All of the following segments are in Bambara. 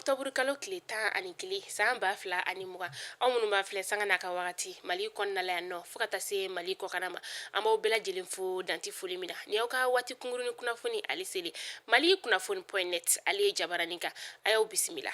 Octobre kalo tile 11 san 2020. Aw minnu b'an filɛ sanga n'a ka wagati Mali kɔnɔna la yan nɔ fo ka taa se Mali kɔkanna ma, an b'aw bɛɛ lajɛlen fo dan tɛ foli min na. Ni aw ka waati kunkuruni kunnafoni ale seli Mali kunnafoni point net ale ye jabaranin kan, a y'aw bisimila.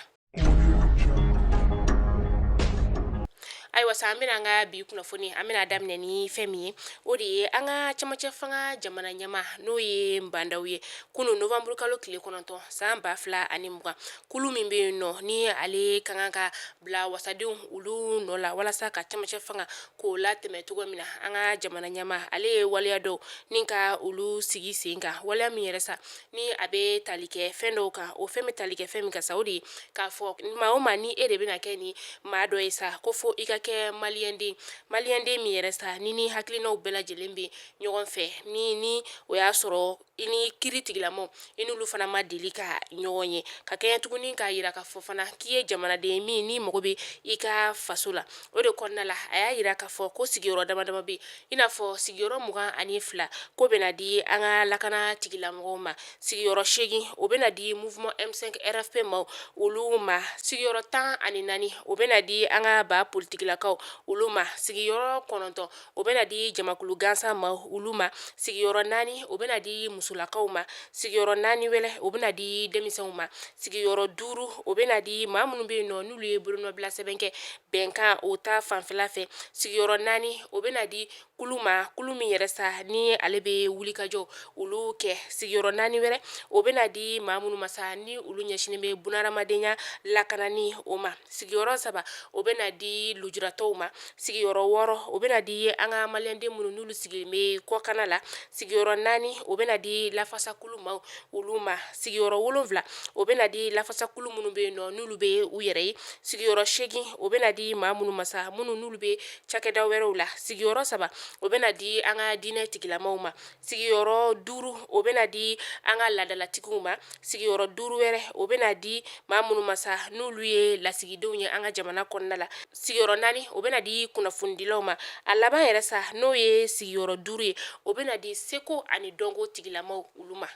Ayiwa sa, an bɛna an ka bi kunnafoni, an bɛna daminɛ ni fɛn min ye, o de ye an ka camancɛ fanga jamana ɲɛmaa n'o ye Ba Ndaw ye. Kunun novembre kalo tile 9 san 2020, kulu min bɛ yen nɔ ni ale ka kan ka bila wasadenw olu nɔ la walasa ka camancɛ fanga k'o latɛmɛ cogo min na, an ka jamana ɲɛmaa ale ye waleya dɔw ni ka olu sigi sen kan. Waleya min yɛrɛ sa ni a bɛ tali kɛ fɛn dɔw kan, o fɛn bɛ tali kɛ fɛn min kan sa, o de ye k'a fɔ maa o maa ni e de bɛna kɛ ni maa dɔ ye sa, ko fo i ka kɛ maliyɛnden, maliyɛnden min yɛrɛ sa ni ni hakilinaw bɛɛ lajɛlen bɛ ɲɔgɔn fɛ, ni o y'a sɔrɔ i ni kiri tigilamaw i n'olu fana ma deli ka ɲɔgɔn ye. Ka kɛɲɛ tuguni k'a yira k'a fɔ fana k'i ye jamanaden min n'i mago bɛ i ka faso la. O de kɔnɔna la, a y'a yira k'a fɔ ko sigiyɔrɔ dama dama bɛ, i n'a fɔ sigiyɔrɔ 22 k'o bɛna di an ka lakana tigilamɔgɔw ma, sigiyɔrɔ 8 o bɛna di mouvement M5 RFP maaw olu ma, sigiyɔrɔ 14 o bɛna di an ka ba politikilakaw olu ma, sigiyɔrɔ 9 o bɛna di jamakulu gansan maaw olu ma, sigiyɔrɔ 4 o bɛna di musolakaw ma, sigiyɔrɔ 4 wɛrɛ o bɛna di denmisɛnw ma, sigiyɔrɔ 5 o bɛna di maa minnu bɛ yen nɔ n'olu ye bolonɔbila sɛbɛn kɛ bɛnkan o ta fanfɛla fɛ, sigiyɔrɔ 4 o bɛna di kulu ma, kulu min yɛrɛ sa ni ale bɛ wulikajɔ olu kɛ, sigiyɔrɔ 4 wɛrɛ o bɛna di maa minnu ma sa ni olu ɲɛsinnen bɛ bunahadamadenya lakanani o ma, sigiyɔrɔ 3 o bɛna di lujuratɔw ma, sigiyɔrɔ 6 o bɛna di an ka maliyɛnden minnu n'olu sigilen bɛ kɔkanna la, sigiyɔrɔ 4 o bɛna di lafasakulu maaw olu ma, sigiyɔrɔ 7 o bɛna di lafasakulu minnu bɛ yen nɔ n'olu bɛ u yɛrɛ ye, sigiyɔrɔ 8 o bɛna di maa minnu ma sa minnu n'olu bɛ cakɛda wɛrɛw la, sigiyɔrɔ 3 o bɛna di an ka diinɛ tigilamaw ma, sigiyɔrɔ 5 o bɛna di an ka laadalatigiw ma, sigiyɔrɔ 5 wɛrɛ o bɛna di maa minnu ma sa n'olu ye lasigidenw ye an ka jamana kɔnɔna la, sigiyɔrɔ 4 o bɛna di kunnafonidilaw ma, a laban yɛrɛ sa n'o ye sigiyɔrɔ 5 ye, o bɛna di seko ani dɔnko tigilamaw olu ma.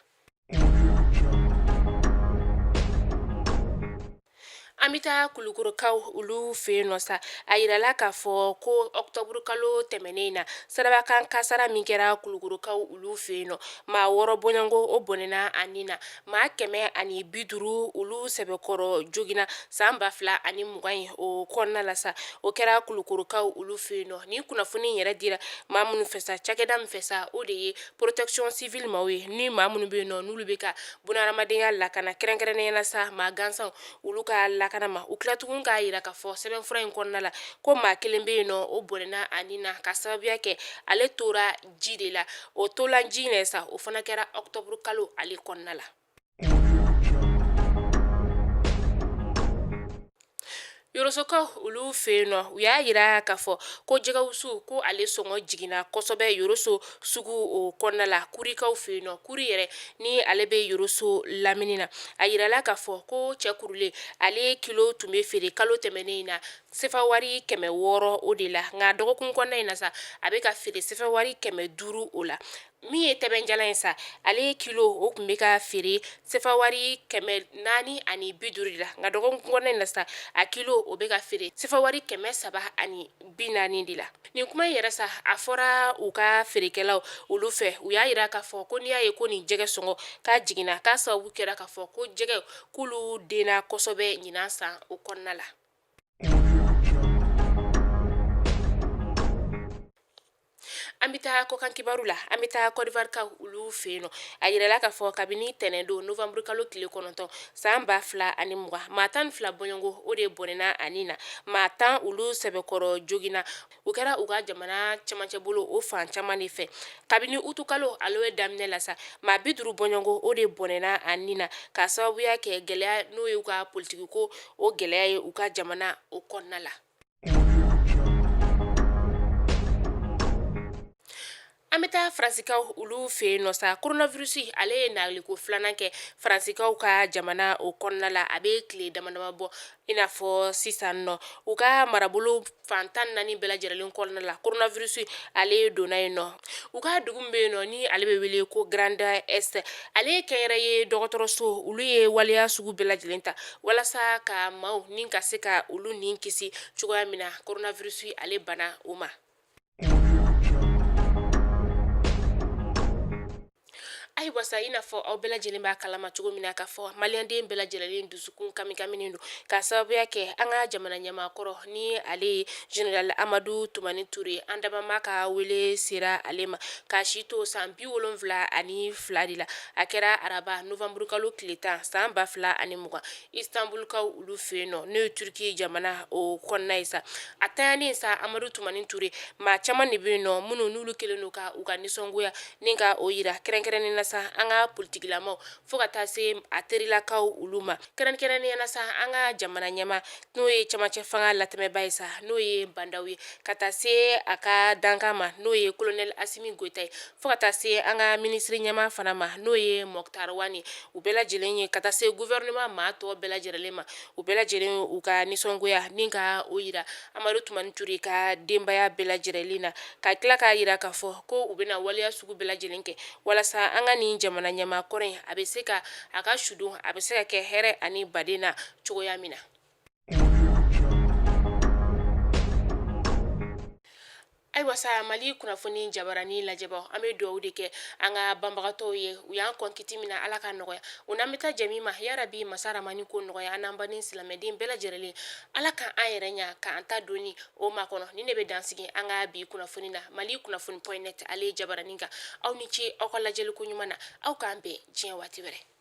An bɛ taa kulukorokaw olu fɛ yen nɔ sa, a yirala k'a fɔ ko octobre kalo tɛmɛnen in na, sirabakan kasara min kɛra kulukorokaw olu fɛ yen nɔ, maa 6 bɔɲɔgɔnko o bɔnɛna a ni na, maa 150 olu sɛbɛkɔrɔ joginna san 2020 in o kɔnɔna la sa. O kɛra kulukorokaw olu fɛ yen nɔ. Nin kunnafoni yɛrɛ dira maa minnu fɛ sa, cakɛda min fɛ sa, o de ye protection civile maaw ye, ni maa minnu bɛ yen nɔ n'olu bɛ ka bunahadamadenya lakana, kɛrɛnkɛrɛnnenya la sa maa gansanw olu ka lakana ma. U tila tugun k'a yira k'a fɔ sɛbɛnfura in kɔnɔna la ko maa kelen bɛ yen nɔ, o bɔnɛna a ni na ka sababuya kɛ ale tora ji de la. O tola ji in sa, o fana kɛra octobre kalo ale kɔnɔna la. Yorosokaw olu fɛ yen nɔ, u y'a yira k'a fɔ ko jɛgɛwusu ko ale sɔngɔ jiginna kosɛbɛ Yoroso sugu o kɔnɔna la. Kurikaw fɛ yen nɔ, kuri yɛrɛ ni ale bɛ Yoroso lamini na, a yirala k'a fɔ ko cɛ kurulen ale kilo tun bɛ feere kalo tɛmɛnen in na sefa wari 600 o de la, nka dɔgɔkun kɔnɔna in na sa, a bɛ ka feere sefa wari 500 o la. Min ye tɛbɛnjalan ye sa, ale kilo o tun bɛ ka feere sefa wari 450 de la, nka dɔgɔkun kɔnɔna in na sa, a kilo o bɛ ka feere sefa wari 340 de la. Nin kuma in yɛrɛ sa, a fɔra u ka feerekɛlaw olu fɛ. U y'a yira k'a fɔ ko n'i y'a ye ko nin jɛgɛ sɔngɔ k'a jiginna, k'a sababu kɛra k'a fɔ ko jɛgɛ k'olu denna kosɛbɛ ɲinan san o kɔnɔna la. An bɛ taa kɔkan kibaru la. An bɛ taa Côte d'Ivoire kaw olu fɛ yen nɔ. A yirala k'a fɔ kabini tɛnɛn don novembre kalo tile 9 san 2020, maa 12 bɔɲɔgɔnko o de bɔnɛna a ni na, maa 10 olu sɛbɛkɔrɔ joginna. O kɛra u ka jamana cɛmancɛ bolo o fan caman de fɛ. Kabini utukalo ale daminɛ la sa, maa 50 bɔɲɔgɔnko o de bɔnɛna a ni na k'a sababuya kɛ gɛlɛya n'o ye u ka politikiko o gɛlɛya ye u ka jamana o kɔnɔna la. An An bɛ taa Faransikaw olu fɛ yen nɔ sa. Coronavirus ale ye naliko filanan kɛ Faransikaw ka jamana o kɔnɔna la. A bɛ tile dama dama bɔ i n'a fɔ sisan nɔ, u ka marabolo fan 14 bɛɛ lajɛlen kɔnɔna la, coronavirus ale donna yen nɔ. U ka dugu min bɛ yen nɔ ni ale bɛ wele ko Grand Est, ale ye kɛnyɛrɛye dɔgɔtɔrɔso, olu ye waleya sugu bɛɛ lajɛlen ta walasa ka maaw ni ka se ka olu ni kisi cogoya min na coronavirus ale bana o ma. Ayiwa sa, i n'a fɔ aw bɛɛ lajɛlen b'a kalama cogo min na k'a fɔ maliyɛnden bɛɛ lajɛlen dusukun kamikaminen don k'a sababuya kɛ an ka jamana ɲɛmaa kɔrɔ ni ale ye général Amadu Tumani Ture. An dabama ka wele sera ale ma k'a si to san 72 de la. A kɛra araba nowanburukalo tile 10 san 2020 Istanbulkaw olu fɛ yen nɔ, n'o ye Turki jamana o kɔnɔna ye sa. A tanyanen sa, Amadu Tumani Ture, maa caman de bɛ yen nɔ minnu n'olu kɛlen don ka u ka nisɔngoya ni ka o yira, kɛrɛnkɛrɛnnen na sa an ka politikilamaw, fo ka taa se a terilakaw olu ma, kɛrɛnkɛrɛnnenya na sa an ka jamana ɲɛmaa n'o ye camancɛ fanga latɛmɛba ye sa, n'o ye Ba Ndaw ye, ka taa se a ka dankan ma n'o ye colonel Asimi Goyita ye, fo ka taa se an ka minisiri ɲɛmaa fana ma n'o ye Moctar Ouane ye. U bɛɛ lajɛlen ye ka taa se gouvernement maa tɔ bɛɛ lajɛlen ma, u bɛɛ lajɛlen u ka nisɔngoya ni ka o yira Amadu Tumani Ture ka denbaya bɛɛ lajɛlen na, ka tila k'a yira k'a fɔ ko u bɛna waleya sugu bɛɛ lajɛlen kɛ walasa an ka nin jamana ɲɛmaa kɔrɔ in, a bɛ se ka a ka sudon, a bɛ se ka kɛ hɛrɛ ani baden na cogoya min na. Ayiwa sa, Mali kunnafoni jabarani lajɛbaw, an bɛ dugawu de kɛ an ka banbagatɔw ye. U y'an kɔn kiti min na, Ala ka nɔgɔya o n'an bɛ taa jɛ min ma. Yarabi masa ramani ko nɔgɔya an n'an baden silamɛden bɛɛ lajɛlen. Ala ka an yɛrɛ ɲa k'an ta doni o makɔnɔ. Nin de bɛ dansigi an ka bi kunnafoni na Mali kunnafoni point net ale jabaranin kan. Aw ni ce aw ka lajɛliko ɲuman na. Aw k'an bɛn diɲɛ waati wɛrɛ.